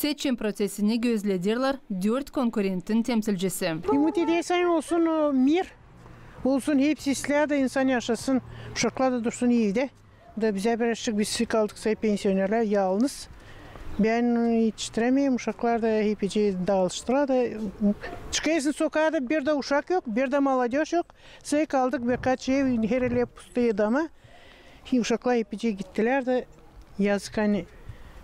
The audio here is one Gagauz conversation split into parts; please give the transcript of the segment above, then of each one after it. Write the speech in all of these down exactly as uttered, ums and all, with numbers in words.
Seçim prosesini gözledirlär dört konkurentin temsilcisi. Umut edärsän, olsun o mir, olsun hepsi islää da insan yaşasın, uşaklar da dursun evdä. Da bizä birazçık, biz kaldık say pensionerlär, yalnız. Bän etiştirämeerim, uşaklar da hepsi daalıştılar da. Çıkêrsın sokaa da, bir dä uşak yok, bir dä молодёжь yok. Say kaldık birkaç ev, herhali pustu doma. Uşaklar hepsi gittilär da, yazık, ani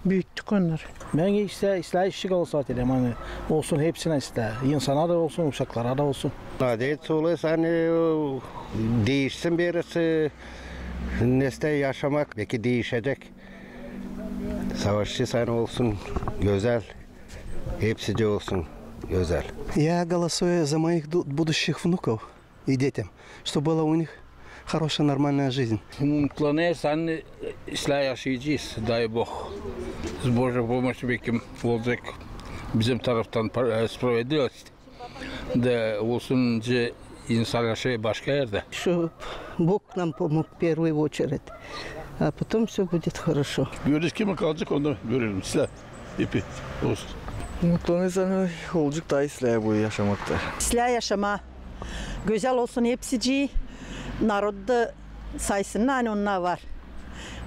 büüttük onnarı. Bän islää, islää işçi olsun deerim, ani olsun hepsinä islää. İnsana da olsun, uşaklara da olsun. Adet olêr, ani o, diişsin birisi, nesä yaşamak, beki diişecek. Savaşçı sän olsun gözäl, hepsi dä olsun gözäl. Я голосую за моих ду-, будущих внуков и детям, чтобы была у них хорошая, нормальная жизнь. Umutlanêrız, ani islää yaşayacez, дай Бог. С Божьей помощью beki olacek bizim taraftan par-, e, справедливость. Da olsun, insan yaşêêr başka erdä. Чтоб Бог нам помог в первую очередь, а потом всё будет хорошо. Göreriz, kim kalacek, onu görelim. İslää, ipi olsun. Umutlanêrız, ani olacek taa islää bu yaşamakta. İslää yaşamaa. Gözäl olsun hepsicii. Narodu da saysınnar, ani onnar var.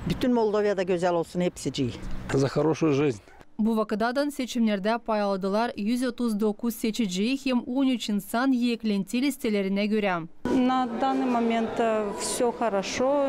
Bütün Moldovada gözäl olsun hepsicii. За хорошую жизнь. Bu vakıdadan seçimnerdä pay aldılar üz otuz dokuz seçici hem on üç insan eklenti listelerinä görä. На данный момент, э, всё хорошо,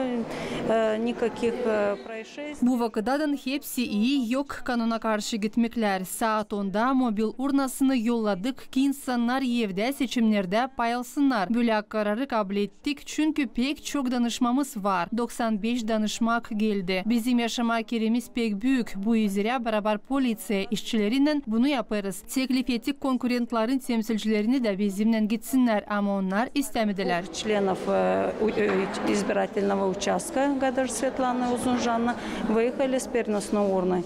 э, никаких, э, происшествий. Bu vakıdadan hepsi ii, yok kanuna karşı gitmeklär. Saat onda mobil urnasını yolladık, ki insannar evdä seçimnerdä pay alsınnar. Bölä kararı kablettik, çünkü pek çok danışmamız var. Doksan beş danışmak geldi. Bizim yaşamaa kerimiz pek büük. Bu üzerä barabar poliţiya işçilerinnän bunu yapêrız. Teklif ettik konkurentlerin temsilcilerini dä bizimnän gitsinnär, ama onnar istämedilär. Членов, э, у-, э, избирательного участка Гадыр Светланы Узунжаны выехали с переносной урной.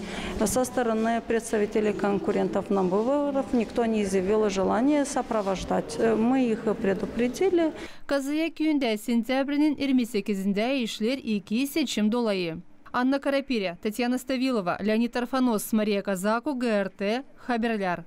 Со стороны представителей конкурентов на выборах никто не изъявил желания сопровождать. Э, мы их предупредили. Kazaya küüyündä sentyabrinin irmi sekizindä işleer iki seçim dolayı. Anna Karapirä, Tatyana Stavilova, Leonid Arfanos, Mariya Kazako, GRT Haberlär.